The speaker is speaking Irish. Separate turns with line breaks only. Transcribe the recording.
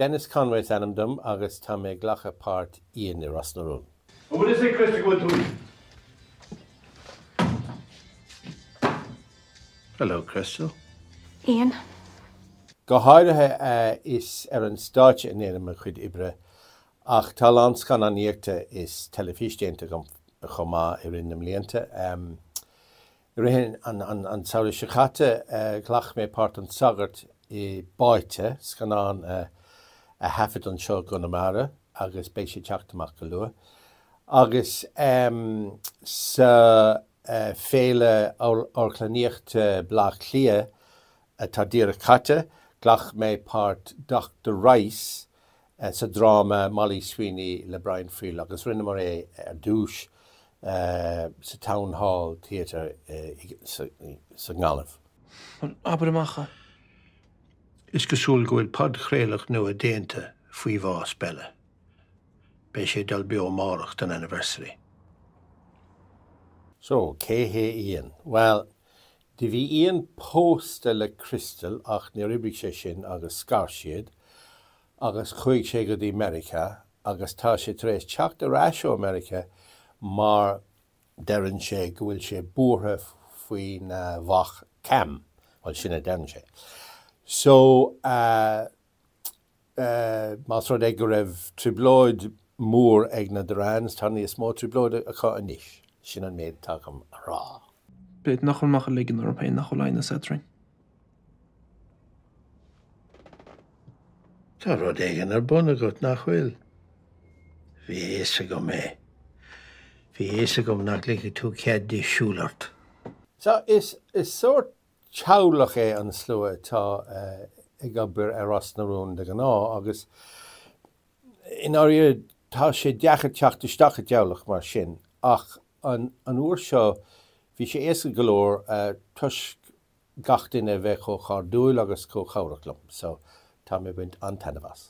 Denis Conway is ainm dom agus tá mé ag glacadh páirt Ian i Ros na Rún.
An bhfuil fhios ag Crystal go bhfuil tú.
Hello Crystal.
Ian.
Go háirithe is ar an stáitse a ndéanaim mo chuid oibre ach tá a lán scannánaíochta is teilifís déanta agam chomh maith i rith na mblianta. I rith an tsamhraidh seo caite, ghlac mé páirt an tsagairt i Báite, scannán a thaifead anseo i gConamara agus beidh sé ag teacht amach go luath. Agus sa Féile Amharclannaíochta Bleá Cliath atá díreach caite, ghlac mé páirt Doctor Rice sa dráma Molly Sweeney le Brian Friel agus rinneamar é ar dtús sa Town Hall Theatre sa nGaillimh.
Abair amach é.
Is cosúil go bhfuil podchraoladh nua déanta faoi bhás Bella. Beidh sé ag dul beo amárach don anniversary.
So, cé hé Ian? Bhuel, do bhí Ian pósta le Crystal ach níor oibrigh sé sin agus scar siad agus chuaigh sé go dtí Meiriceá agus tá sé tar éis teacht ar ais ó Meiriceá mar deireann sé go bhfuil sé buartha faoina mhac Cam, bhuel sin a deireann sé. So, eh. Más rud é go raibh trioblóid mhór ag na Durans, tá níos mó trioblóide acu anois. Sin an méid atá agam a rá.
B'fhéidir nach bhfuil mé ach ag ligean orm féin nach bhfuil aighneas eadrainn.
Tá rud éigin ar bun agat, nach bhfuil? Bhí a fhios agam é. Bhí a fhios agam nach ligfeadh tú cead di siúl ort.
So, is sórt teaghlach é an slua atá ag obair ar Ros na Rún de ghnáth agus i ndáiríre tá sé deacair teacht isteach i dteaghlach mar sin ach an uair seo bhí sé éasca go leor toisc gach duine a bheith chomh cairdiúil agus chomh cabhrach liom so tá mé ag baint an-taitneamh as.